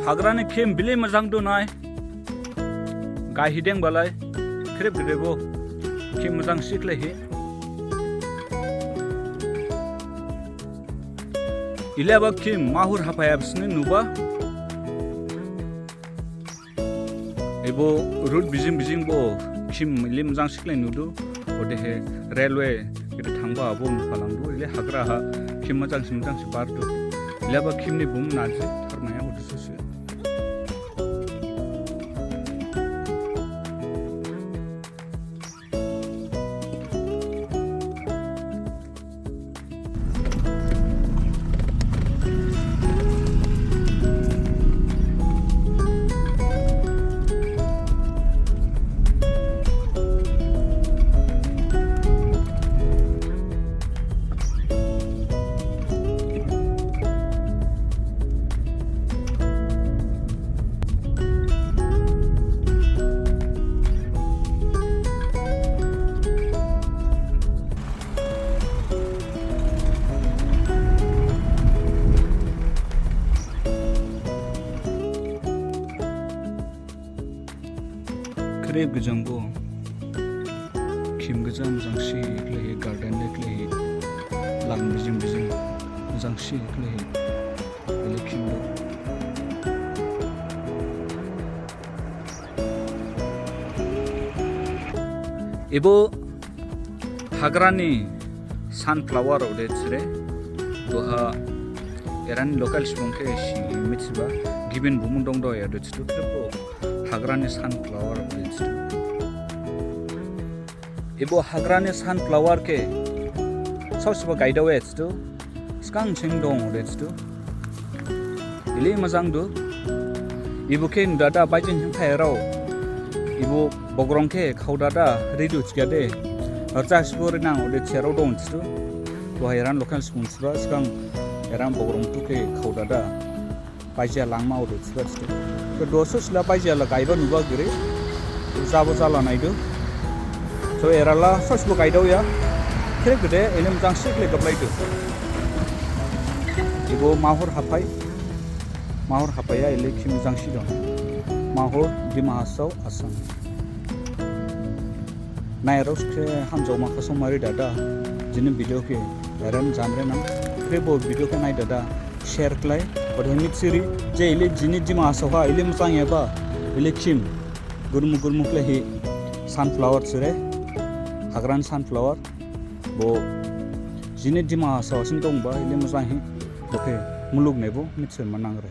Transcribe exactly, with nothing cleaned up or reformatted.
Hagrani khim bili majang du nai. Gai hi deng balai. Khrip gede bo. Khim majang si khlaihi. Ileba khim Mahur haphai ha bisni nuba. Ebo road bijing bijing bo khim ili majang si khlai nudu. Odehe railway gede thangba abo nuphalangdu. Ile hagra ha khim majang si majang si bardu. Ileba khimni bumu naji tharmaiya odehe sose. Khrip gajang bo. Khim gajang majang si khlaihi, garden le khlaihi. Lam bijing bijing majang si khlaihi. Ile khim bo. Ebo hagrani sunflower ode sire. Duha erani local subung khe si mithiba. Gibin bumu dong do ya de thidu khrip bo. Hagrani sunflower ode thidu. Ebo hagrani sunflower khe saosiba gaidao ya thidu. Sgang sing dong ode thidu. Ili majang du. Ebo khe nudada baijin him phairao. Ebo bogrong khe khaodada ridu thikhade. Rja sibo rinang ode thiyarao dong thidu. Duha eran local subung thiba sgang eran bogrong tu khe khaodada. Baija langma ode thiba thidu. Khe doso sila baija la gaiba nuba giri. Jabo jala naidu. So erala saosibo gaidao ya. Khrip gede, ile majang si khlai gablaidu. Ebo Mahur haphai. Mahur haphai ha ile khim majang si dong. Mahur, Dima Hasao, Assam. Nairao khe hamjaoma khasaoma ri dada. Jini video khe eran jamre nang. Khrip bo video khe nai dada. Share khlai, odehe mithiri, je ile jini Dima Hasao ha, ile majang yaba, ile khim, gurmu gurmu khlaihi, sunflower sire, hagran sunflower, bo, jini Dima Hasao sing dongba, ile majang hi, bo khe, muluk nebo, mithiri manang re.